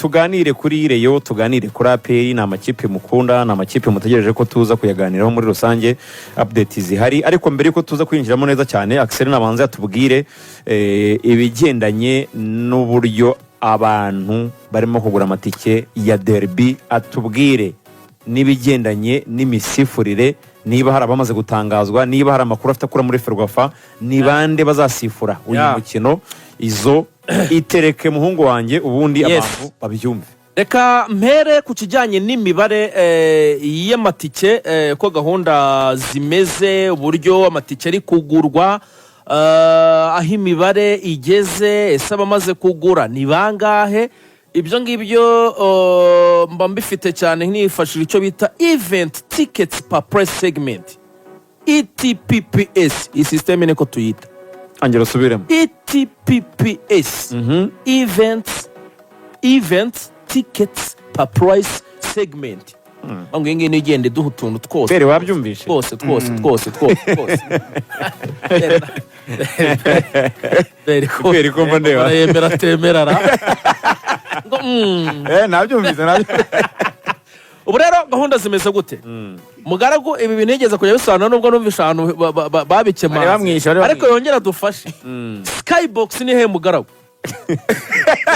Tuganire kuri Rayon, tuganire kuri APR. Ni amakipe mukunda, ni amakipe mutegereje ko tuza kuyaganiraho muri rusange, update zihari. Ariko mbere yuko tuza kwinjiramo neza cyane, Axel nabanza yatubwire ibigendanye n'uburyo abantu barimo kugura amatike ya derby, atubwire n'ibigendanye n'imisifurire, niba hari abamaze gutangazwa, niba hari amakuru afite akura muri FERWAFA, ni bande bazasifura uyu mukino. Izo itereke, muhungu wanjye, ubundi abantu babyumve. Reka mpere ku kijyanye n'imibare y'amatike, ko gahunda zimeze, uburyo amatike ari kugurwa, aho imibare igeze, ese abamaze kugura ni bangahe? Ibyo ngibyo mba mbifite cyane nifashishije icyo bita event tickets per price segment, ETPPS. Iyi système niko tuyita. Angela, usubiremo. ETPPS, event tickets per price segment. Ngo iyi ngiyi niyo igenda iduha utuntu twose. Pere, wabyumvishe? Twose, twose, twose, twose, twose. Pere ko mba ndeba. Yemera atemera ra ngo. Nabyumvise, nabyumvise. Ubu rero gahunda zimeze gute, mugaragu? Ibi bintu yigeze kujya bisobanura, nubwo numvishe ahantu babikemanze. Bari bamwishe, bari Ariko bamwishe. yongera adufashe. Skybox ni he, mugaragu?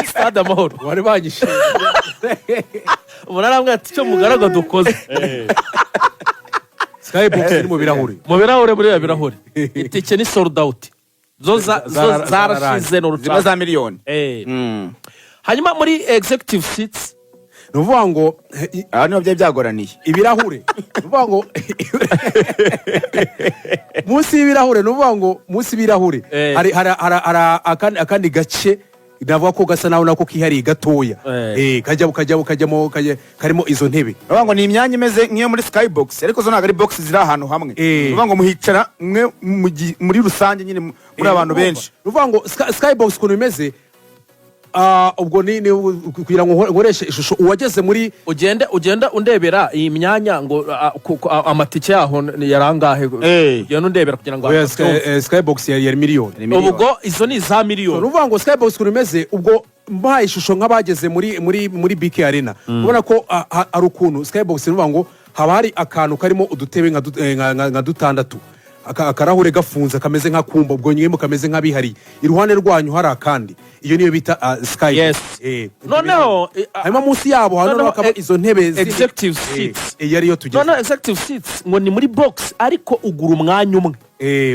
Stade Amahoro. Bari banyishe. Umuntu arambwira ati icyo mugaragu dukoze. Skybox iri mu birahuri. Mu birahure, muri ya birahure, itike ni sold out, zo zarashize, ni Zimwe urucaca. za miliyoni. Hanyuma muri executive seats, Ni ukuvuga ngo Aha niho byari byagoraniye. Ibirahure, ni ukuvuga ngo munsi y'ibirahure, ni ukuvuga ngo munsi y'ibirahure hari akandi gace navuga ko gasa naho nako kihariye gatoya. Kajya karimo izo ntebe. Bavuga ngo ni imyanya imeze nk'iyo muri skybox, ariko zo ntabwo ari box ziri ahantu hamwe. Bavuga ngo muhicara mwe muri rusange nyine, muri abantu benshi. Ni ukuvuga ngo skybox ukuntu bimeze, ubwo ni kugira ngo nkoreshe ishusho uwageze muri Ugenda undebera iyi myanya ngo amatike yaho yarangahe? Ugenda undebera kugira ngo Oya, babyumve. Skybox yari miliyoni. Ni miliyoni. Ubwo izo ni iza Ni miliyoni. ukuvuga ngo skybox ukuntu imeze, ubwo mbahaye ishusho nk'abageze muri BK Arena, ubona ko hari ukuntu skybox, ni ukuvuga ngo haba hari akantu karimo udutebe nka dutandatu, akarahure gafunze kameze nk'akumba, ubwo nyine kameze nk'abihariye, iruhande rwanyu hari akandi. Iyo niyo bita skybox. Noneho Hanyuma munsi yabo hano noneho hakaba izo ntebe executive seats. Iyo ariyo tugeze. Noneho executive seats ngo ni muri box, ariko ugura umwanya umwe.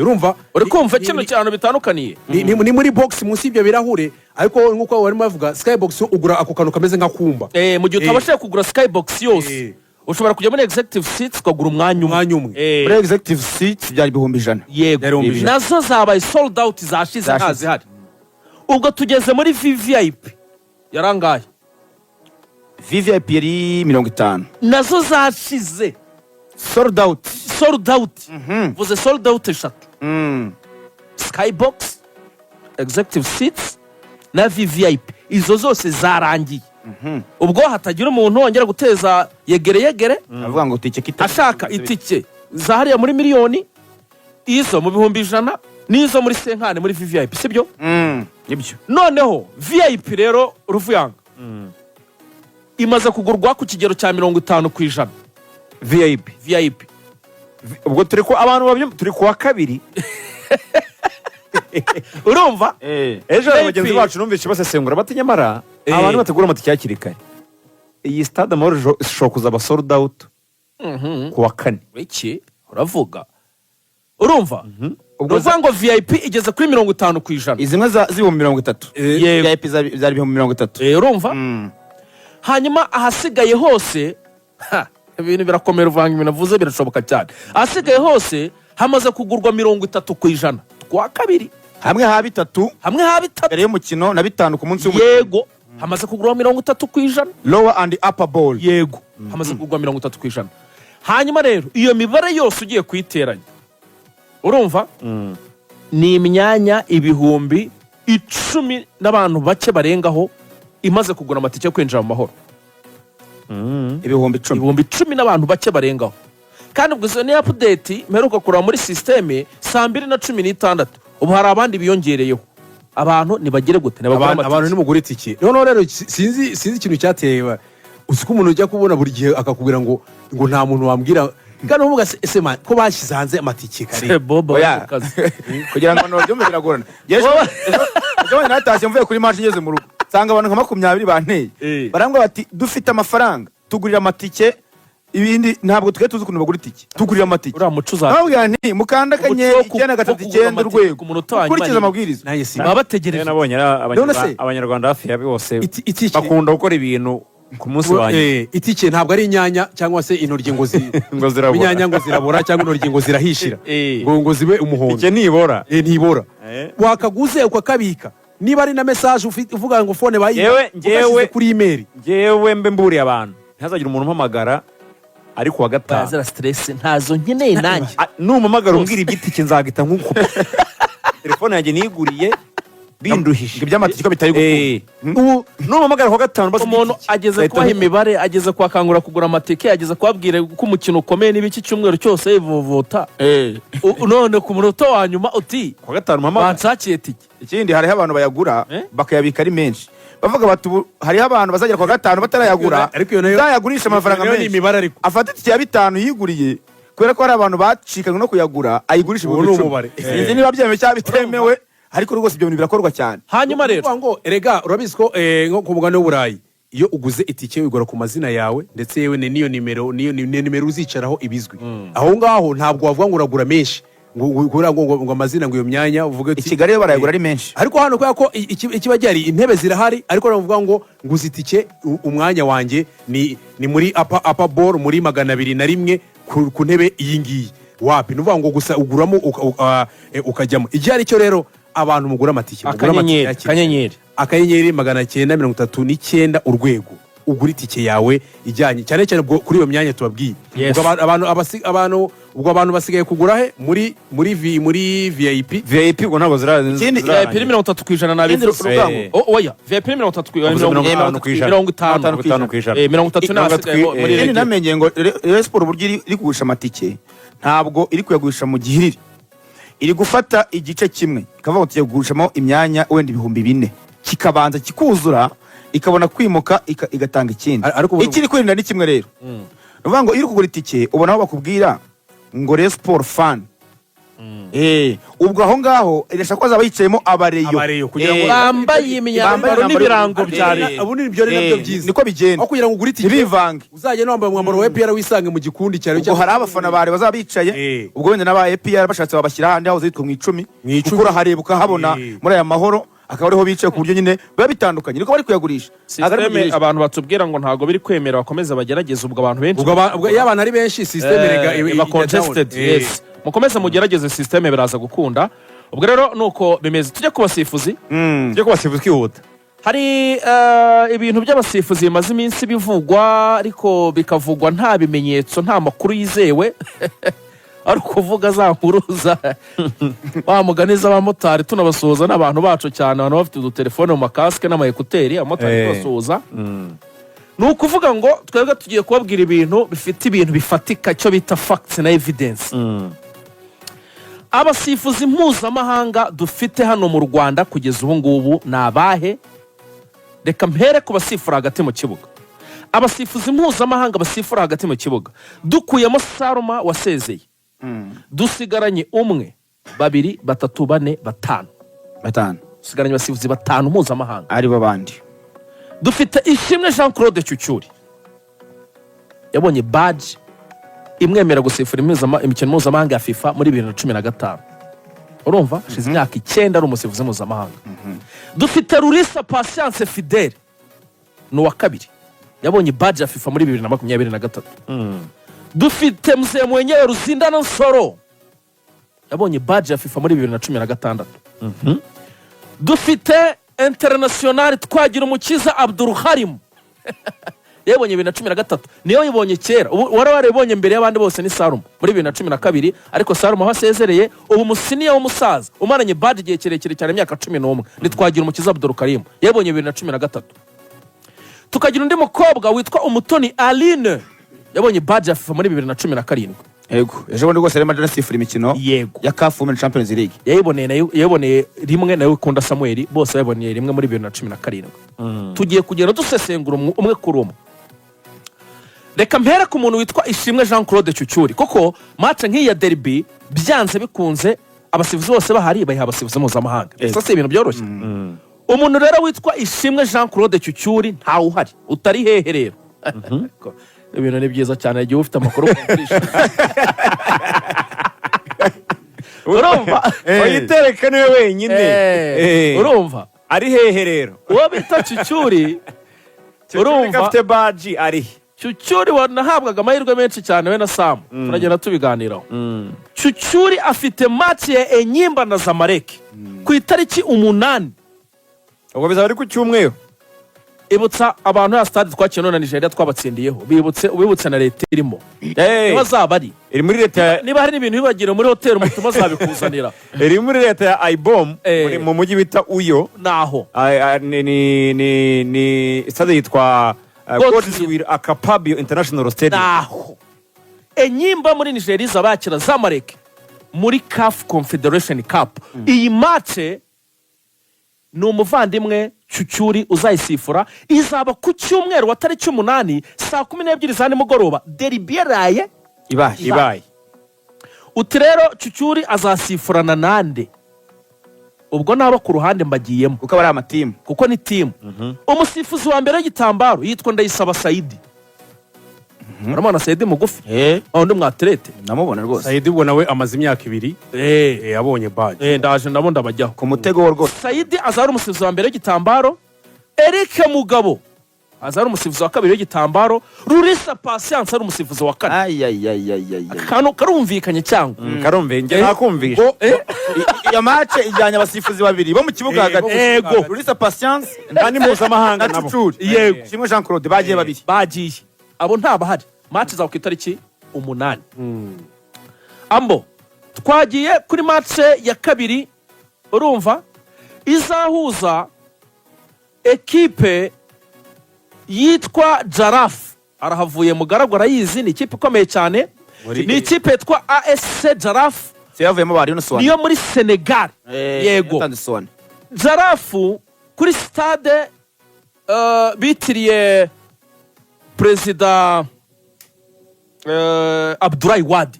Urumva. Uri kumva kino cyane bitandukaniye? Ni muri box munsi y'ibyo birahure, ariko nk'uko barimo bavuga, skybox ugura ako kantu kameze nk'akumba. Mu gihe utabashije kugura skybox yose, ushobora kujya muri executive seats ukagura umwanya umwe. Umwanya umwe. Muri executive seats byari 100,000. Yego. Byari 100,000. Nazo zabaye sold out, zashize. Zashize. Ntazihari. Ubwo tugeze muri VVIP, yarangaye? VVIP yari 50. Nazo zashize. Sold out. Sold out. Vuze sold out eshatu: skybox, executive seats na VVIP. Izo zose zarangiye. Ubwo hatagira umuntu wongera guteza yegere yegere Avuga ngo itike kita ashaka itike za hariya muri miliyoni, izo mu 100,000 n'izo muri cinquante muri VVIP, sibyo? Nibyo. Noneho VIP rero, ruvuyanga, imaze kugurwa ku kigero cya 50%. VIP? VIP. Ubwo turi ku abantu babyumva, turi ku wa kabiri. Urumva? Ejo hari VIP. bagenzi bacu numvise basesengura bati nyamara abantu bategura amatike hakiri kare, iyi Stade Amahoro ishobora kuzaba sold out ku wa kane. Iki uravuga, urumva? Ubwo Ni ukuvuga ngo VIP igeze kuri 50%. Izi zimwe z'ibihumbi 30. Yego. VIP zari 30,000. Urumva? Hanyuma ahasigaye hose, ha, ibintu birakomera. Uvanga ibintu avuze, birashoboka cyane. Ahasigaye hose hamaze kugurwa 30% kwa kabiri. Hamwe ha bitatu. Hamwe ha bitatu. Mbere y'umukino na bitanu ku munsi w'umukino. Yego, hamaze kugurwa 30%. Lower and upper bowl. Yego, hamaze kugurwa 30%. Hanyuma rero iyo mibare yose ugiye kuyiteranya, urumva ni imyanya 10,000 n'abantu bake barengaho imaze kugura amatike yo kwinjira mu Mahoro. 10,000. 10,000 n'abantu bake barengaho. Kandi ubwo izo ni update mperuka kureba muri système saa 2:16. Ubu hari abandi biyongereyeho. Abantu ntibagire gute? Ntibagure Abantu amatike. Nimugure itike. Noneho rero sinzi ikintu cyateye uzi ko umuntu ujya kubona buri gihe akakubwira ngo nta muntu wambwira kandi uvuga se ese man, ko bashyize hanze amatike kare? Bobo Oya. ku kazi. Kugira ngo abantu babyumve biragorana. Njye ejo bundi natashye mvuye kuri match, ngeze mu rugo nsanga abantu nka 20 banteye. Barambwira bati: "Dufite amafaranga, tugurira amatike, ibindi ntabwo twe tuzi ukuntu bagura itike, tugurira amatike." Uriya muco uza Ndababwira nti: "Mukanda akanyenyeri Umuco wo icyenda gatatu wo kugura icyenda amatike urwego, ku munota wa nyuma ukurikize amabwiriza." Nanjye si Baba bategereje. Rero nabonye ari None se- Abanyarwanda hafi ya bose Itike- bakunda gukora ibintu ku munsi wa nyuma. Itike ntabwo ari inyanya cyangwa se intoryi ngo Ngo zirabora. Inyanya ngo zirabora cyangwa intoryi ngo zirahishira ngo zibe umuhondo. Itike ntibora. Ntibora. Wakaguze ukakabika, niba ari na message ufite uvuga ngo phone bayiba, ugashyize kuri email. Njyewe mbe mburiye abantu, ntihazagire umuntu umpamagara ari kuwa gatanu. Bazira stress ntazo nkeneye nanjye. Ah, numamagara umbwira iby'itike nzagita nkuko telefone yanjye niyiguriye binduhije. Ngo iby'amatike ko bitari gukunda. Ubu numamagara kuwa gatanu baza Umuntu iby'itike, ageze nzahita kubaha nkuko. imibare, ageze kuhakangura kugura amatike, ageze kubabwira ko umukino ukomeye n'ibiki, cyumweru cyose yivovota. None ku munota wa nyuma uti Kuwa gatanu mpamagara. "Banshakiye tike." Ikindi, hariho abantu bayagura bakayabika ari menshi, bavuga bati: "Ubu hariho abantu bazagera kuwa gatanu batarayagura, Ariko iyo nayo- nzayagurisha amafaranga iyo nayo ni menshi." imibare ariko. Afata itike ya 5 yiguriye, kubera ko hari abantu bacikanywe no kuyagura, ayigurisha Ubu ni 10,000. umubare. Sinzi niba byemewe cyangwa bitemewe, ariko rwose ibyo bintu birakorwa cyane. Hanyuma rero Ukuvuga ngo erega urabizi ko nko ku mugabane w'Uburayi, iyo uguze itike uyigura ku mazina yawe, ndetse yewe n'iyo nimero, niyo ni nimero uzicaraho ibizwi aho ngaho. Ntabwo wavuga ngo uragura menshi ngo amazina, ngo iyo myanya uvuge I uti Kigali yo barayagura ari menshi. Ariko hano kubera ko ikiba gihari, intebe zirahari, ariko baravuga ngo nguze itike, umwanya wanjye ni muri apa ball muri 201 ku ntebe iyi ngiyi. Wapi, ni ukuvuga ngo gusa uguramo ukajyamo. Igihe ari cyo rero, abantu mugura amatike, mugura amatike Akanyenyeri hakiri kare. Akanyenyeri. *939#, ugura itike yawe ijyanye cyane cyane ubwo kuri iyo myanya tubabwiye. Ubwo abantu ubwo abantu basigaye kugura he? Muri VIP. VIP ubwo ntabwo VIP ni 30% nabivuze. Ikindi ruvuga ngo Oh, oya, VIP ni 30 Wavuze 50%. 50. 50%. 30 n'abasigaye muri Ikindi regular. namenye ngo Rayon Sport uburyo iri kugurisha amatike, ntabwo iri kuyagurisha mu gihiriri. Iri gufata igice kimwe ikavuga ngo tugiye kugurishamo imyanya wenda 4000, kikabanza kikuzura, ikabona kwimuka igatanga ikindi. Ariko ubu- Ikiri kwirinda ni kimwe rero, ni ukuvuga ngo iyo uri kugura itike ubona aho bakubwira ngo "Rayon Sport fan". Ubwo aho ngaho irashaka ko hazaba yicayemo abareyo. Abareyo, kugira ngo- Bambaye imyambaro Bambaye n'ibirango bya Rayon. Ubu ni ibyo ari nabyo byiza. Niko bigenda. Aho kugira ngo ugure itike Ntibivange. uzagenda wambaye umwambaro wa APR wisange mu gikundi cyawe. Ubwo hari abafana bare bazaba bicaye. Ubwo wenda n'aba APR bashatse babashyira ahandi hahoze hitwa mu icumi, Mu icumi. kuko urahareba ukahabona. Muri aya mahoro akaba ariho bicaye, ku buryo nyine biba bitandukanye. Niko bari kuyagurisha. Ntabwo ari Système kugurisha. abantu batubwira ngo ntabwo biri kwemera, bakomeze bagerageze. Ubwo abantu benshi Ubwo iyo abantu ari benshi, système rega iba ijya congested. down. Yes, mukomeze mugerageze système, biraza gukunda. Ubwo rero nuko bimeze. Tujye ku basifuzi. Tujye ku basifuzi twihuta. Hari ibintu by'abasifuzi bimaze iminsi bivugwa, ariko bikavugwa nta bimenyetso, nta makuru yizewe, ari ukuvuga za nkuru za wa mugani z'abamotari. Tunabasuhuza n'abantu bacu cyane, abantu bafite udutelefone mu makasike n'ama écouteurs, abamotari tubasuhuza. Ni ukuvuga ngo twebwe tugiye kubabwira ibintu bifite ibintu bifatika, icyo bita facts na evidence. Abasifuzi mpuzamahanga dufite hano mu Rwanda kugeza ubu ngubu ni abahe? Reka mpere ku basifura hagati mu kibuga. Abasifuzi mpuzamahanga basifura hagati mu kibuga, dukuyemo Saruma wasezeye, dusigaranye umwe, babiri, batatu, bane, batanu. Batanu. Dusigaranye abasifuzi batanu mpuzamahanga. Aribo bandi? Dufite Ishimwe Jean Claude Cyucyuri, yabonye badge imwemera gusifura imikino mpuzamahanga ya FIFA muri 2015. Urumva hashize imyaka 9 ari umusifuzi mpuzamahanga. Dufite Rurisa Patience Fidele, ni uwa kabiri, yabonye badge ya FIFA muri 2023. Dufite mzee mwenyewe Ruzindana Nsoro, yabonye badge ya FIFA muri 2016. Dufite international Twagira Umukiza Abdulharim, yabonye 2013, niyo yibonye kera. Ubu wari warayibonye mbere y'abandi bose ni Sarumu muri 2012, ariko Sarumu aho asezereye, ubu umusiniya w'umusaza umaranye badge igihe kirekire cyane, imyaka 11, ni Twagira Umukiza Abdulkarim, yabonye 2013. Tukagira undi mukobwa witwa Umutoni Aline, yabonye badge ya FIFA muri 2017. Yego, ejo bundi rwose Rema asifura imikino ya CAF Women Champions League. Yayiboneye nayo, yayiboneye rimwe nawe Ikunda Samuel, bose bayiboneye rimwe muri 2017. Tugiye kugenda dusesengura umwe kuri umwe. Reka mpere ku muntu witwa Ishimwe Jean Claude Cyucyuri, kuko match nk'iyi ya derby, byanze bikunze abasifuzi bose bahari bayiha abasifuzi mpuzamahanga. Gusa si ibintu byoroshye. Umuntu rero witwa Ishimwe Jean Claude Cyucyuri ntawe uhari. Utari hehe rero? Ibintu ni byiza cyane igihe ufite amakuru ukumvisha. Urumva? Uyitereka niwe wenyine. Urumva? Ari hehe rero? Uwo bita Cyucyuri, urumva urumva, afite badge, ari he? Cyucyuri wanahabwaga amahirwe menshi cyane, we na Samu turagenda tubiganiraho. Cyucyuri afite match ya Enyimba na Zamalek ku itariki 8. Ubwo bizaba ari ku cyumweru. Ibutsa abantu ya stade twakina na Nigeria twabatsindiyeho, bibutse, ubibutse na leta irimo niba azaba ari. Iri muri leta ya Niba hari n'ibintu bibagiriwe muri hoteli, umutuma azabikuzanira. Iri muri leta ya Ibom, mu mujyi bita Uyo. Naho. Ni stade yitwa Godswill. Godswill Akpabio International Stadium. Naho Enyimba muri Nigeria izaba yakira Zamalek muri CAF Confederation Cup. Iyi match ni umuvandimwe Cyucyuri uzayisifura. Izaba ku cyumweru wa tariki 8, saa 12 za nimugoroba, derby yaraye ibaye. Ibaye. Uti rero Cyucyuri azasifurana nande? Ubwo nabo ku ruhande mbagiyemo. Kuko aba ari amatimu. Kuko ni team. Umusifuzi wa mbere w'igitambaro yitwa Ndayisaba Sayidi. Uramubona Sayidi mugufi, wa undi mwaterete? Ndamubona rwose. Sayidi ubwo nawe amaze imyaka 2 abonye badge. Ndaje nabo ndabajyaho. Ku mutego wo rwose. Sayidi azaba ari umusifuzi wa mbere w'igitambaro, Eric Mugabo azaba ari umusifuzi wa kabiri w'igitambaro, Rurisa Patience ari umusifuzi wa kane. Ayayayayayay. Akantu karumvikanye cyangwa? Karumve, njye nakumvishe. Iyo match ijyanye abasifuzi babiri bo mu kibuga hagati. Rurisa Patience Kandi mpuzamahanga na nabo. Cucuri. Shimwe Jean Claude, bagiye babiri. Bagiye abo, ntabahari. Match izaba ku itariki 8. Ambo twagiye kuri match ya kabiri, urumva, izahuza ekipe yitwa Jarafu, arahavuye Mugaragu arayizi, ni ikipe ikomeye cyane. Ni ikipe yitwa ASC Jarafu. Se yavuyemo bari Yunus. Niyo muri Senegal, yego. Yatanze Soane. Jarafu kuri stade bitiriye perezida Abdoulaye Wade,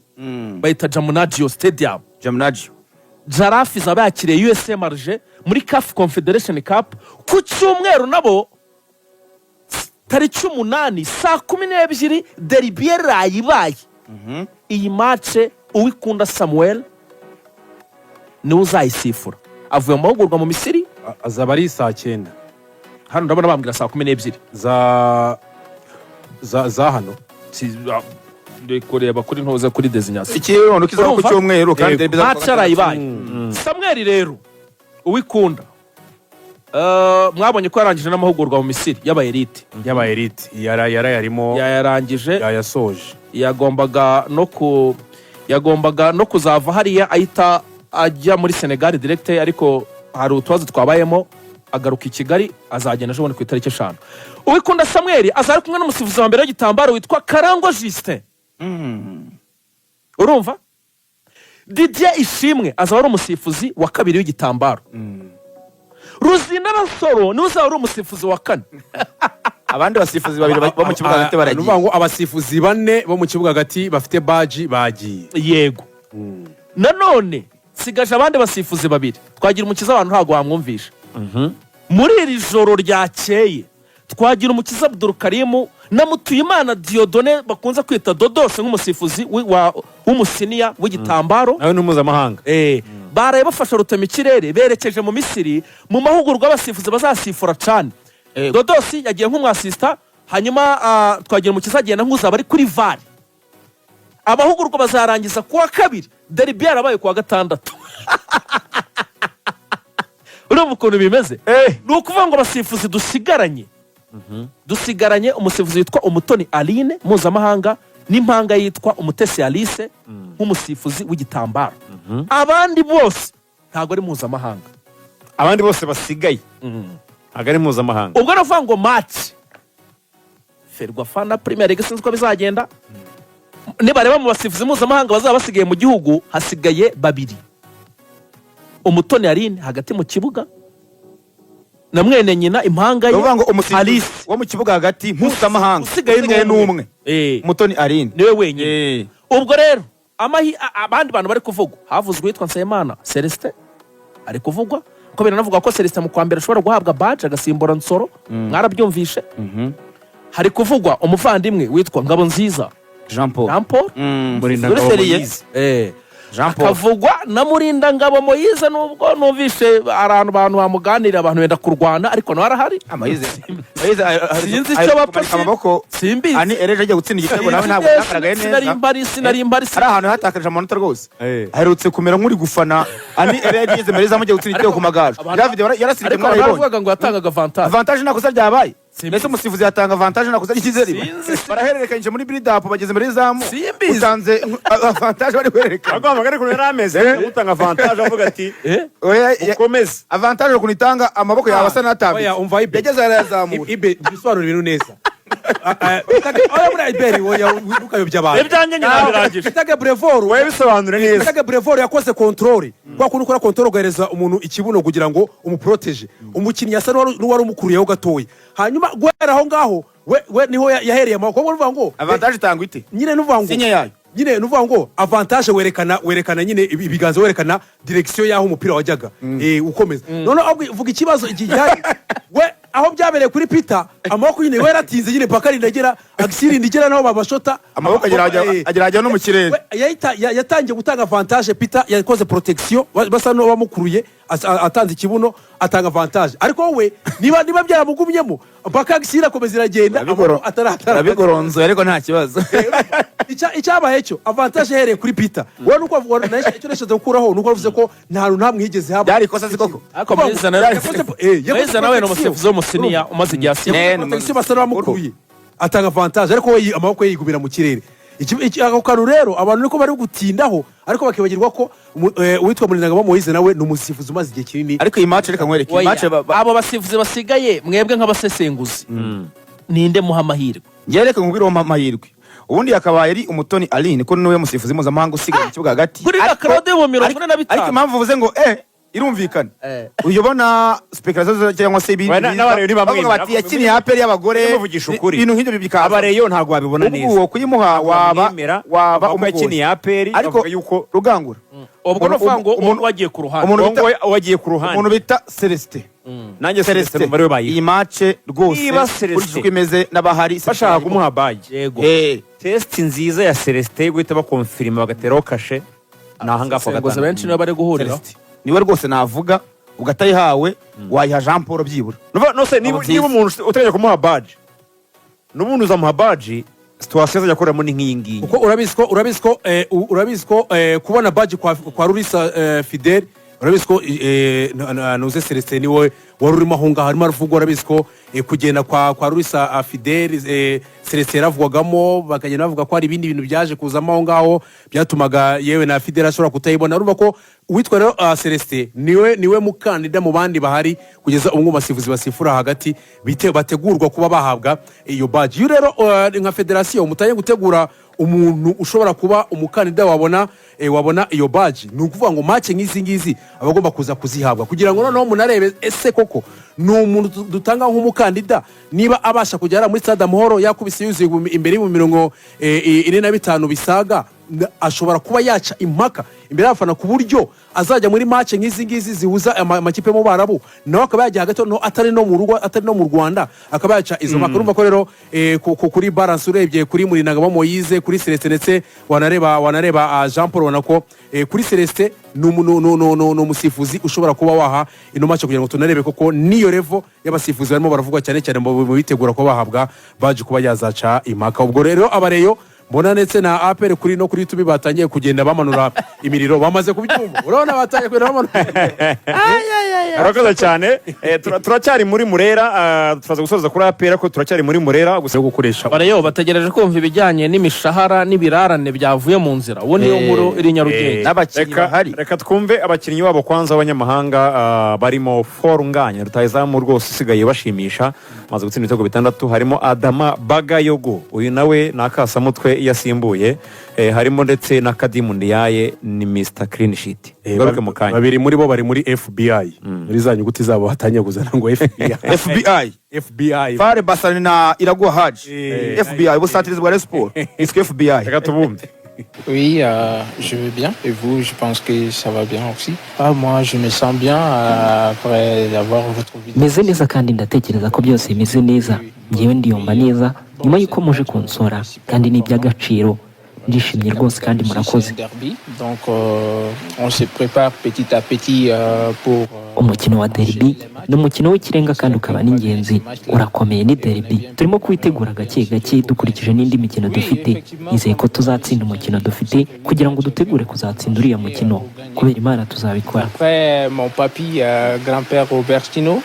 bayita Diamniadio Stadium. Diamniadio. Jarafu izaba yakiriye USM Alger muri CAF Confederation Cup ku cyumweru nabo tariki 8, saa 12, derby yarayibaye. Iyi match Uwikunda Samuel niwe uzayisifura, avuye mu mahugurwa mu Misiri. Azaba ari saa 9. Hano ndabona bambwira saa 12. Za hano. Ndi kureba kuri ntuze, kuri designation. Ikirundo kizaba ku Urumva? cyumweru kandi derby izaba ku Match yarayibaye. Samuel rero Uwikunda, mwabonye ko yarangije n'amahugurwa mu Misiri y'aba elite. Y'aba elite yarayarimo. Yayarangije. Yayasoje. Yagombaga no kuzava hariya ahita ajya muri Senegal direct, ariko hari utubazo twabayemo agaruka i Kigali. Azagenda ejo bundi ku itariki 5. Uwikunda Samuel azaba ari kumwe n'umusifuzi wa mbere w'igitambaro witwa Karangwa Justin. Urumva, Didier Ishimwe azaba ari umusifuzi wa kabiri w'igitambaro, Ruzina Rasoro niwe uzaba ari umusifuzi wa kane. Abandi basifuzi babiri bo mu kibuga hagati Ni baragiye. ukuvuga ngo abasifuzi bane bo mu kibuga hagati bafite badge bagiye. Yego. Nanone sigaje abandi basifuzi babiri. Twagira Umukiza, abantu ntabwo wamwumvisha. Muri iri joro ryakeye, Twagira Umukiza Abdul na Mutuyimana Dieudonné bakunze kwita Dodose nk'umusifuzi w'umusiniya w'igitambaro. Nawe ni mpuzamahanga. Baraye bafashe rutemikirere berekeje mu Misiri mu mahugurwa y'abasifuzi bazasifura CHAN. Dodosi yagiye nk'umwasisita, hanyuma Twagira Umukiza agenda nk'uzaba ari kuri VAR. Amahugurwa bazarangiza kuwa kabiri, derby yarabaye kuwa gatandatu. Urumva ukuntu bimeze? Ni ukuvuga ngo abasifuzi dusigaranye umusifuzi witwa Umutoni Aline mpuzamahanga n'impanga yitwa Umutesi Alice nk'umusifuzi w'igitambaro. Abandi bose ntabwo ari mpuzamahanga. Abandi bose basigaye ntabwo ari mpuzamahanga. Ubwo ni ukuvuga ngo match Ferwafa na Premier League, sinzi uko bizagenda. Nibareba mu basifuzi mpuzamahanga bazaba basigaye mu gihugu, hasigaye babiri: Umutoni Aline hagati mu kibuga na mwene nyina, impanga ye, Ni ukuvuga ngo umusifuzi Alice. wo mu kibuga hagati mpuzamahanga usigaye usigaye ni umwe, Mutoni Aline. Niwe wenyine. Ubwo rero abandi bantu bari kuvugwa, havuzwe uwitwa Nsabimana Celestin, ari kuvugwa ko biranavuga ko Celestin mu kwa mbere ashobora guhabwa badge agasimbura Nsoro, mwarabyumvishe. Hari kuvugwa umuvandimwe witwa Ngabonziza Jean Paul. Jean Paul. Murindangabo Muri Serie. Moise. Jean Paul. Akavugwa na Murindangabo Moyize, nubwo numvishe ahantu abantu bamuganirira, abantu benda kurwana, ariko nawe arahari. Moyize, Moyize Sinzi icyo bapfa, kumanika amaboko. Simbizi. Ani ereje agiye gutsinda igitego, nawe ntabwo yagaragaye neza. Sinari mpari, sinari mpari. Hari ahantu hatakaje amanota rwose. Aherutse kumera nk'uri gufana Ani ereje ageze mbere y'izamu agiye gutsinda igitego ku Magaju. Ya video yarasirike, Ariko mwarayibonye. baravugaga ngo yatangaga avantage. Avantage nta kosa ryabaye. Simbizi. Mbese umusifuzi yatanga avantage nta kosa ryigeze riba? Sinzi. Barahererekanyije muri build up, bageze imbere y'izamu. Simbizi. Utanze avantage bari guhererekanya. Agomba ariko yari ameze utanga avantage avuga ati Oya, ukomeze. Avantage ukuntu itanga, amaboko yawe asa n'atambitse. Oya, umva Ibe. Yageze arayazamura. Ibe, bisobanura ibintu neza. Oya, buriya Iberi, oya, ntukayobye abantu. Ibyanjye nyine birangije. Peter Brevor. Wowe bisobanure neza. Peter Brevor yakoze contrôle kwa kuntu ukora contrôle ugahereza umuntu ikibuno kugira ngo umuproteje. Umukinnyi asa n'uwari umukuriyeho gatoya, hanyuma guhera aho ngaho we niho yahereye amaboko. Kuko uvuga ngo Avantage itangwa ite? Nyine nuvuga ngo Signe yayo. Nyine nuvuga ngo avantage werekana nyine ibiganza, werekana direction y'aho umupira wajyaga, ukomeza. Noneho ahubwo vuga ikibazo iki gihari, we aho byabereye kuri Peter, amaboko nyine we yaratinze nyine paka rinagera agisirindi igera naho babashota. Amaboko agera ajya no mu kirere. We, yatangiye gutanga avantage. Peter yakoze protection, basa n'abamukuruye, atanze ikibuno, atanga avantage, ariko wowe niba byaramugumyemo mpaka agisiri akomeza iragenda, amaboko ataratara. Arabigoronzoye, ariko nta kibazo. Icyabaye cyo, avantage yahereye kuri Peter. Wowe nuko wavuga, icyo nashatse gukuraho nuko wavuze ko nta hantu ntamwe higeze haba. Byari ikosa si koko? Ariko Moyize nawe Yakoze Moyize nawe ni protection. umusifuzi w'umusiniya umaze igihe asiba. Protection, basa n'abamukuruye, atanga avantage, ariko we amaboko ye yigumira mu kirere. Ako kantu rero abantu niko bari gutindaho, ariko bakibagirwa ko uwitwa Murindangabo Moyize nawe ni umusifuzi umaze igihe kinini. Ariko iyi match, reka nkwereke iyi Oya, match abo basifuzi basigaye, mwebwe nk'abasesenguzi, ninde muha amahirwe? Njyewe reka nkubwire uwo mpa amahirwe. Ubundi yakabaye ari Umutoni Aline, ko niwe musifuzi mpuzamahanga usigaye mu kibuga hagati. Kuri Claude mu mirongo ine na bitanu. Ariko impamvu uvuze ngo irumvikana, uyobona speculation cyangwa se ibindi Oya, biza, n'abareyo ntibamwemera. bavuga bati yakiniye APR y'abagore, Nimuvugisha ukuri. ibintu nk'ibyo bikaza. Abareyo ntabwo babibona Ubwo neza. uwo kuyimuha waba Bamwemera, waba bavuga ko umugoye. yakiniye APR, Ariko bavuga yuko Rugangura, Ubwo ni ukuvuga ngo wagiye ku ruhande. umuntu uwo nguwo wagiye ku ruhande. Umuntu bita Celestin. Nanjye Celestin numva ariwe bayiha. Iyi match rwose, Niba Celestin- ukurikije uko imeze n'abahari, bashaka kumuha badge, Yego. Test nziza ya Celestin yo guhita bakonfirima bagateraho kashe ni ahangaha kuwa Abasesenguzi gatanu. benshi nibo bari guhurira. Celestin niwe rwose navuga. Ubwo atayihawe wayiha Jean Paul byibura. No se niba Ntabwo niba byiza. umuntu uteganya kumuha badge, n'ubundi uzamuha badge, situation azajya akoreramo ni nk'iyi ngiyi. Kuko urabizi ko kubona badge kwa Rurisa Fidel, urabizi ko Nuze Celestin niwe wari urimo aho ngaho arimo aravugwa. Urabizi ko kugenda kwa Rurisa Fidel, Celestin yaravugwagamo, bakagenda bavuga ko hari ibindi bintu byaje kuzamo aho ngaho byatumaga yewe na Fidel ashobora kutayibona. Urumva ko uwitwa rero Celestin niwe mukandida mu bandi bahari kugeza ubu ngubu, basifuzi basifura hagati bategurwa kuba bahabwa iyo badge. Iyo rero nka federasiyo mutangiye gutegura umuntu ushobora kuba umukandida wabona iyo badge, ni ukuvuga ngo match nk'izi ngizi aba agomba kuza kuzihabwa kugira ngo noneho munarebe ese koko ni umuntu dutanga nk'umukandida, niba abasha kujya hariya muri Stade Amahoro yakubise yuzuye imbere y'ibihumbi 45 bisaga, ashobora kuba yaca impaka imbere y'abafana, ku buryo azajya muri match nk'izi ngizi zihuza amakipe yo mu Barabu, nawe akaba yajya hagati, no atari no mu rugo, atari no mu Rwanda, akaba yaca izo mpaka. Urumva ko rero kuri balance, urebye kuri Murindangabo Moyize, kuri Celestin, ndetse wanareba Jean Paul, ubona ko kuri Celestin ni umusifuzi ushobora kuba waha ino match kugira ngo tunarebe koko niyo level y'abasifuzi barimo baravugwa cyane cyane mu bitegura kuba bahabwa badge, kuba yazaca impaka. Ubwo rero abareyo mbona ndetse na APR kuri no kuri YouTube batangiye kugenda bamanura imiriro, bamaze kubyumva, urabona batangiye kugenda bamanura. Urakoze cyane. Turacyari muri Murera, turaza gusoza kuri APR, ko turacyari muri Murera gusa. Yo gukoresha. Barayo bategereje kumva ibijyanye n'imishahara n'ibirarane byavuye mu nzira. Uwo niyo nkuru iri Nyarugenge. N'abakinnyi bahari. Reka twumve abakinnyi babo kwanza b'abanyamahanga, barimo Forunganya rutahizamu rwose usigaye bashimisha, amaze gutsinda ibitego bitandatu. Harimo Adama Bagayogo, uyu nawe ni akasamutwe. yasimbuye, harimo ndetse na Kadimu Ndiaye, ni Mr Clean Sheet. Garuke mu kanya. Babiri muri bo bari muri FBI, muri za nyuguti zabo hatangiye kuzana ngo FBI. FBI. FBI. Fall Bassane na Iraguha Haji. FBI, ubusatirizi bwa Rayon Sport yitwa FBI. Reka tubumve. Oui, je vais bien. Et vous, je pense que ça va bien aussi. Ah, moi, je me sens bien après avoir retrouvé. Meze neza kandi ndatekereza ko byose bimeze neza. Ngewe ndiyumva neza nyuma y'uko muje kunsura, kandi ni iby'agaciro, ndishimye rwose kandi murakoze. C'est un derby, donc on se prépare petit à petit pour Umukino wa derby ni umukino w'ikirenga kandi ukaba n'ingenzi, urakomeye, ni derby. Turimo kuwitegura gake gake dukurikije n'indi mikino dufite. Nizeye ko tuzatsinda umukino dufite kugira ngo dutegure kuzatsinda uriya mukino. Kubera Imana tuzabikora. Après, mon papy, grand-père Robertino,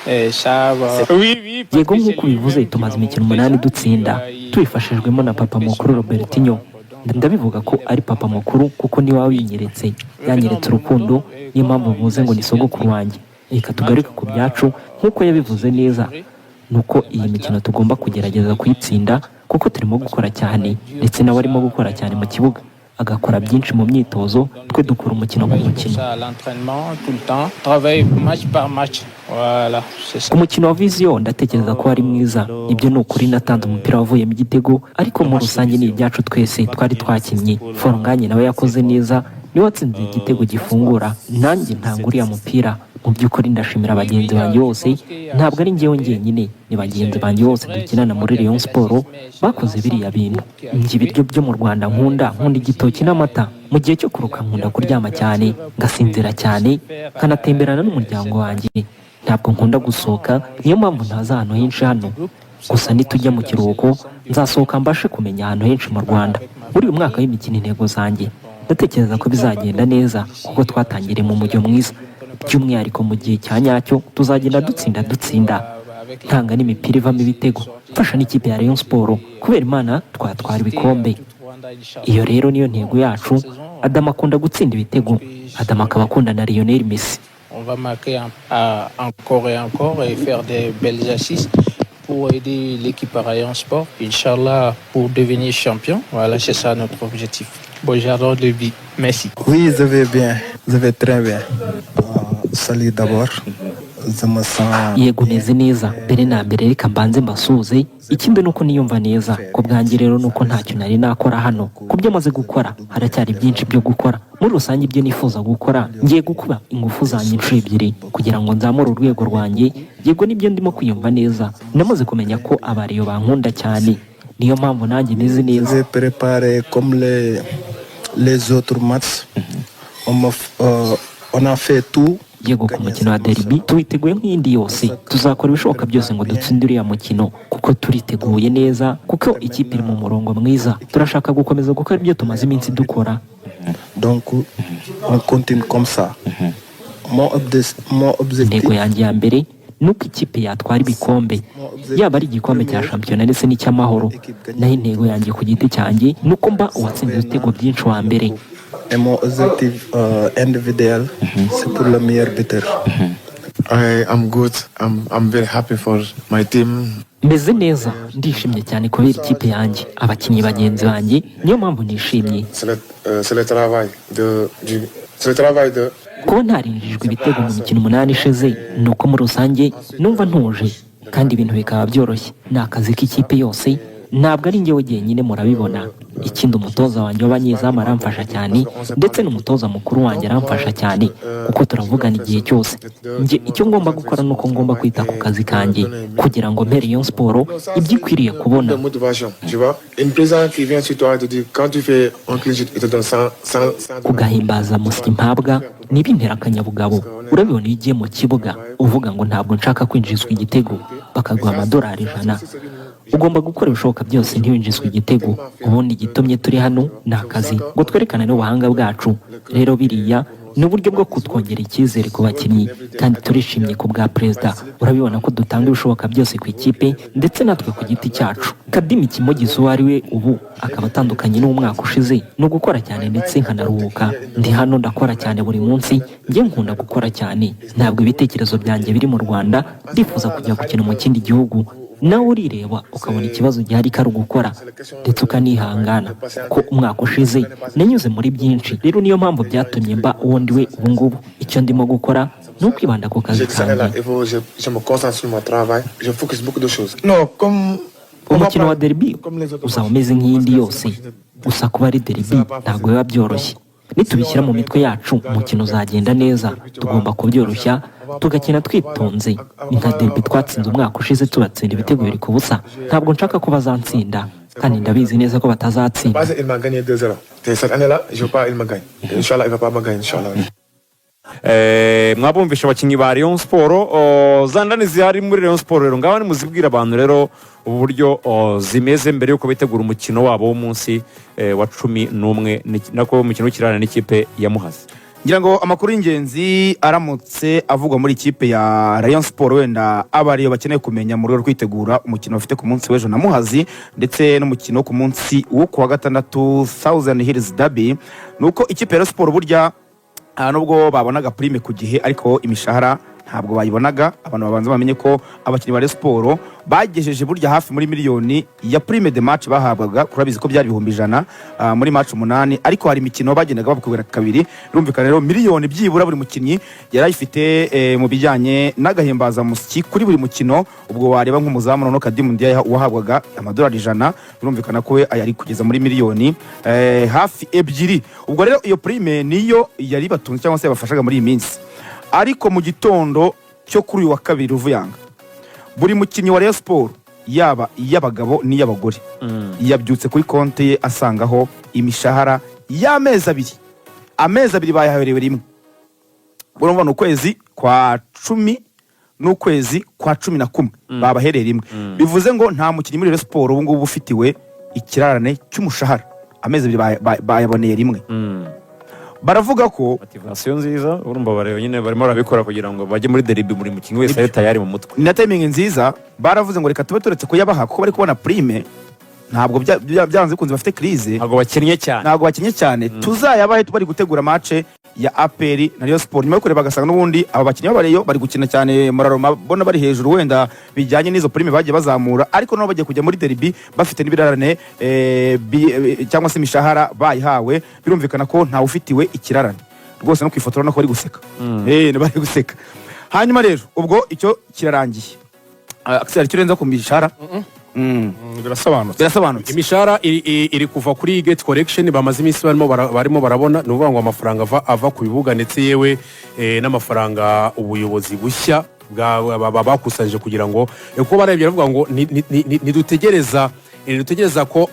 et ça va. Oui, oui. Yego, nk'uko ubivuze, tumaze imikino 8 dutsinda tubifashijwemo na papa mukuru Robertinho. Ndabivuga ko ari papa mukuru kuko niwe wabinyeretse, yanyeretse urukundo, niyo mpamvu mvuze ngo ni sogokuru wanjye. Reka tugaruke ku byacu. Nk'uko yabivuze neza, ni uko iyi mikino tugomba kugerageza kuyitsinda kuko turimo gukora cyane, ndetse nawe arimo gukora cyane mu kibuga, agakora byinshi mu myitozo. Twe dukora umukino ku mukino. Ça, à l'entraînement, tout le temps. Travailler match par match. Voilà, c'est ça. Ku mukino wa Vision, ndatekereza ko wari mwiza. Ibyo ni ukuri, natanze umupira wavuyemo igitego, ariko muri rusange ni ibyacu twese twari twakinnye. Fall Ngagne nawe yakoze neza, niwe watsinze igitego gifungura, nanjye ntanga uriya mupira. Mu by'ukuri ndashimira bagenzi banjye bose, ntabwo ari njyewe njyenyine, ni bagenzi banjye bose dukinana muri Rayon Sport bakoze biriya bintu. Njye ibiryo byo mu Rwanda nkunda, nkunda igitoki n'amata. Mu gihe cyo kuruka nkunda kuryama cyane, ngasinzira cyane, nkanatemberana n'umuryango wanjye. Ntabwo nkunda gusohoka, niyo mpamvu ntaza ahantu henshi hano. Gusa nitujya mu kiruhuko nzasohoka mbashe kumenya ahantu henshi mu Rwanda. Muri uyu mwaka w'imikino, intego zanjye, ndatekereza ko bizagenda neza kuko twatangiriye mu mujyo mwiza, by'umwihariko mu gihe cya nyacyo. Tuzagenda dutsinda, dutsinda, ntanga n'imipira ivamo ibitego, mfasha n'ikipe ya Rayon Sport. Kubera Imana twatwara ibikombe, iyo rero niyo ntego yacu. Adama akunda gutsinda ibitego, Adama akaba akunda na Lionel Messi. On va marquer encore et encore et faire des belles assists pour aider l'équipe à Rayon Sport, Inch'Allah, pour devenir champion. Voilà, c'est ça notre objectif. Bon, j'adore le but. Merci. Oui, je vais bien. Je vais très bien. Salut d'abord. Je me sens. Yego, meze neza. Mbere na mbere reka mbanze mbasuhuze. Ikindi ni uko niyumva neza ku bwanjye. Rero ni uko ntacyo nari nakora hano. Ku byo maze gukora, haracyari byinshi byo gukora. Muri rusange, ibyo nifuza gukora, ngiye gukuba ingufu zanjye inshuro ebyiri kugira ngo nzamure urwego rwanjye. Yego, nibyo, ndimo kwiyumva neza. Namaze kumenya ko aba Rayon bankunda cyane, niyo mpamvu nanjye meze Je neza. vais préparer comme les autres matchs. On a fait tout. Yego, ku mukino wa derby tuwiteguye nk'iyindi yose. Tuzakora ibishoboka byose ngo dutsinde uriya mukino kuko turiteguye neza, kuko ikipe iri mu murongo mwiza. Turashaka gukomeza gukora ibyo tumaze iminsi dukora. Donc, on continue comme ça. Mon objectif, Intego yanjye ya mbere ni uko ikipe yatwara ibikombe, yaba ari igikombe cya shampiyona ndetse n'icy'amahoro. Naho intego yanjye ku giti cyanjye ni uko mba uwatsinze ibitego byinshi wa mbere. Et mon objectif individuel, c'est pour le meilleur buteur. I am good. I'm very happy for my team. Meze neza, ndishimye cyane kubera ikipe yanjye, abakinnyi bagenzi banjye, niyo mpamvu nishimye. C'est le travail de Kuba ntarinjijwe ibitego mu mikino 8 ishize ni uko muri rusange numva ntuje kandi ibintu bikaba byoroshye. Ni akazi k'ikipe yose, ntabwo ari njyewe jyenyine, murabibona. Ikindi, umutoza wanjye w'abanyezamu aramfasha cyane, ndetse n'umutoza mukuru wanjye aramfasha cyane kuko turavugana igihe cyose. Njye icyo ngomba gukora ni uko ngomba kwita ku kazi kanjye kugira ngo mpere Rayon Sport ibyo ikwiriye kubona. De motivation, tu vois. Une président qui vient sur toi et te dit, quand tu fais un clean sheet, il te donne 100, 100, 100. Kugahimbaza musyi mpabwa ntibintera akanyabugabo. Urabibona, iyo ugiye mu kibuga uvuga ngo ntabwo nshaka kwinjizwa igitego, bakaguha amadolari 100. Ugomba gukora ibishoboka byose ntiwinjizwe igitego. Ubundi igitumye turi hano ni akazi, ngo twerekane n'ubuhanga bwacu. Rero biriya ni uburyo bwo kutwongera icyizere ku bakinnyi, kandi turishimye ku bwa perezida. Urabibona ko dutanga ibishoboka byose ku ikipe ndetse natwe ku giti cyacu. Kadimi kimugize uwo ari we ubu akaba atandukanye n'umwaka ushize ni ugukora cyane ndetse nkanaruhuka. Ndi hano, ndakora cyane buri munsi. Njye nkunda gukora cyane. Ntabwo ibitekerezo byanjye biri mu Rwanda, ndifuza kujya gukina mu kindi gihugu. Nawe urireba ukabona ikibazo gihari ko ari ugukora ndetse ukanihangana, kuko umwaka ushize nanyuze muri byinshi. Rero niyo mpamvu byatumye mba uwo ndi we ubu ngubu. Icyo ndimo gukora ni ukwibanda ku kazi J'ai dit cette année-là, kanjye. il faut je me concentre sur mon travail, je focus beaucoup de choses. Non, comme Umukino wa derby uzaba umeze nk'iyindi yose, gusa kuba ari derby ntabwo biba byoroshye. Nitubishyira mu mitwe yacu, umukino uzagenda neza. Tugomba kubyoroshya, tugakina twitonze. Ni nka derby twatsinze umwaka ushize, tubatsinda ibitego 2-0. Ntabwo nshaka ko bazatsinda, kandi ndabizi neza ko batazatsinda. Passé, il m'a gagné 2-0. Et cette année-là, je veux pas, il me gagne. Inch'Allah, il va pas me gagner, Inch'Allah. Mwabumvisha abakinnyi ba Rayon Sport. Za ndani zihari muri Rayon Sport rero, ngaho nimuzibwira abantu rero uburyo zimeze mbere y'uko bitegura umukino wabo w'umunsi wa 11, nako umukino w'ikirarane n'ikipe ya Muhazi. Ngira ngo amakuru y'ingenzi aramutse avugwa muri ikipe ya Rayon Sport, wenda aba ariyo bakeneye kumenya mu rwego rwo kwitegura umukino bafite ku munsi w'ejo na Muhazi, ndetse n'umukino wo ku munsi wo ku wa gatandatu, Thousand Hills Derby, ni uko ikipe ya Rayon Sport burya nubwo babonaga prime ku gihe, ariko imishahara ntabwo bayibonaga. Abantu babanza bamenye ko abakinnyi ba Rayon Sport bagejeje burya hafi muri miliyoni ya prime de match bahabwaga. Kurabizi ko byari 100,000 muri match 8, ariko hari imikino bagendaga bakubera kabiri. Birumvikana rero, miliyoni byibura buri mukinnyi yari ayifite mu bijyanye n'agahimbazamusyi kuri buri mukino. Ubwo wareba nk'umuzamu noneho Kadimu Ndiaye wahabwaga amadolari 100, birumvikana ko we yari kugeza muri miliyoni hafi 2. Ubwo rero iyo prime niyo yari batunze cyangwa se yabafashaga muri iyi minsi. Ariko mu gitondo cyo kuri uyu wa kabiri, Ruvuyanga, buri mukinnyi wa Rayon Sport, yaba iy'abagabo n'iy'abagore, yabyutse kuri konti ye asangaho imishahara y'amezi 2. Amezi 2 bayaherewe rimwe. Urumva ni ukwezi kwa 10 n'ukwezi kwa 11 babahereye rimwe. Bivuze ngo nta mukinnyi muri Rayon Sport ubu ngubu ufitiwe ikirarane cy'umushahara. Amezi 2 bayaboneye rimwe. Baravuga ko Motivation nziza. Urumva bareba nyine barimo barabikora kugira ngo bajye muri derby buri mukinnyi wese ari tayari mu mutwe. Ni na timing nziza. Baravuze ngo reka tube turetse kuyabaha kuko bari kubona prime, ntabwo byanze bikunze bafite crise. Ntabwo bakinnye cyane. Ntabwo bakinnye cyane, tuzayabahe bari gutegura match ya APR na Rayon Sport. Nyuma yo kureba bagasanga n'ubundi aba bakinnyi b'Abareyo bari gukina cyane, Muraroma bona bari hejuru, wenda bijyanye n'izo prime bagiye bazamura, ariko nabo bagiye kujya muri derby bafite n'ibirarane cyangwa se imishahara bayihawe. Birumvikana ko ntawe ufitiwe ikirarane rwose. No ku ifoto urabona ko bari guseka, bari guseka. Hanyuma rero ubwo icyo kirarangiye. Axel, icyo urenza ku mishahara? Birasobanutse. Birasobanutse. Imishahara iri kuva kuri gate collection bamaze iminsi barimo barabona. Ni ukuvuga ngo amafaranga ava ku bibuga, ndetse yewe n'amafaranga ubuyobozi bushya bakusanyije kugira ngo kuko barebye baravuga ngo ntidutegereza ko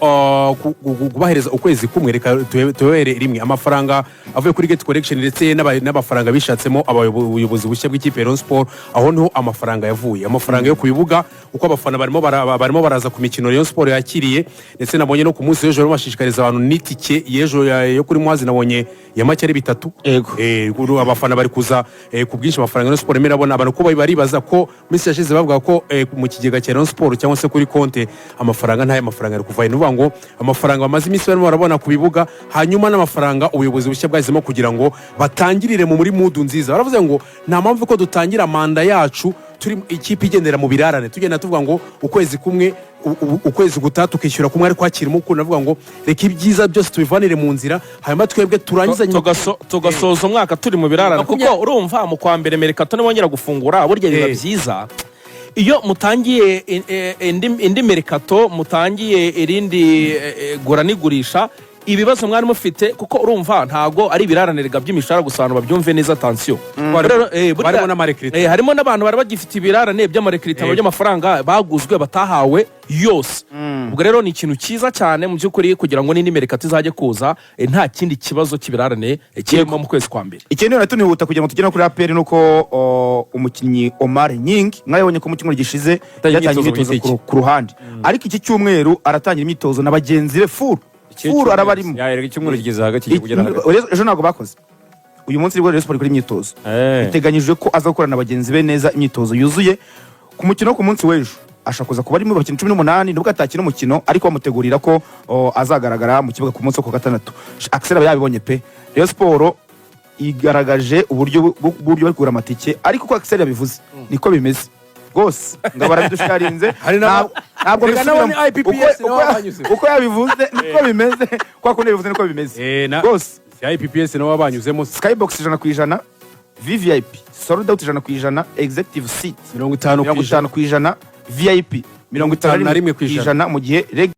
kubahereza ukwezi kumwe, reka tubahere rimwe amafaranga avuye kuri gate collection, ndetse n'amafaranga bishatsemo ubuyobozi bushya bw'ikipe ya Rayon Sport. Aho niho amafaranga yavuye, amafaranga yo ku bibuga, kuko abafana barimo baraza ku mikino Rayon Sport yakiriye. Ndetse nabonye no ku munsi w'ejo barimo bashishikariza abantu n'itike y'ejo yo kuri Muhazi, nabonye ya make ari 3. Yego. Abafana bari kuza ku bwinshi. Amafaranga Rayon Sport irimo irabona, abantu ko baribaza ko minsi yashize bavuga ko mu kigega cya Rayon Sport cyangwa se kuri konte amafaranga ntayo, mafaranga ari kuva he? Ni ukuvuga ngo amafaranga bamaze iminsi barimo barabona ku bibuga, hanyuma n'amafaranga ubuyobozi bushya bwahisemo kugira ngo batangirire muri mood nziza. Baravuze ngo nta mpamvu ko dutangira manda yacu turi ikipe igendera mu birarane, tugenda tuvuga ngo ukwezi kumwe, ukwezi gutaha tukishyura kumwe, ariko hakirimo ukuntu. Avuga ngo reka ibyiza byose tubivanire mu nzira, hanyuma twebwe turangiza nyuma Tugasoza umwaka turi mu birarane, kuko urumva mu kwa mbere mercato nibongera gufungura, burya biba byiza iyo mutangiye indi mercato, mutangiye irindi gura n'igurisha, ibibazo mwari mufite, kuko urumva ntago ari ibiraranirwa by'imishahara gusa. Abantu babyumve neza, attention. Rero, Harimo n'amarecrutement. Harimo n'abantu bari bagifite ibirarane by'amarecrutement, by'amafaranga baguzwe batahawe yose. Ubwo rero ni ikintu cyiza cyane mu by'ukuri kugira ngo n'indi mercato izajye kuza nta kindi kibazo cy'ibirarane kirimo mu kwezi kwa mbere. Ikindi wenda tunihuta kugira ngo tugere no kuri APR ni uko umukinnyi Omar Nying, mwabonye ko mu cyumweru gishize Yatangiye yatangiye imyitozo imyitozo ku giti ku ruhande, ariko iki cyumweru aratangira imyitozo na bagenzi be full full, araba arimo. Yareka icyumweru kigeze hagati, kigiye kugera hagati. Ejo ntabwo bakoze, uyu munsi nibwo Rayon Sport ikora imyitozo. Biteganyijwe ko aza gukorana na bagenzi be neza imyitozo yuzuye ku mukino wo ku munsi w'ejo. Ashobora kuza kuba ari mu bakinnyi 18, nubwo atakina umukino, ariko bamutegurira ko azagaragara mu kibuga ku munsi wo ku wa gatandatu. Axel aba yabibonye pe. Rayon Sport igaragaje uburyo bari kugura amatike, ariko uko Axel yabivuze niko bimeze. Rwose ngo barabidusharinze. Hari Ntabwo Reka nabo bisubiramo. ni IPPS nabo banyuze. Uko yabivuze niko bimeze, kwa kundi yabivuze niko bimeze rwose. Si IPPS nabo banyuzemo? Skybox 100%, VVIP sold out 100%, executive seat 50%. 50%, VIP 51%. 51%, mu gihe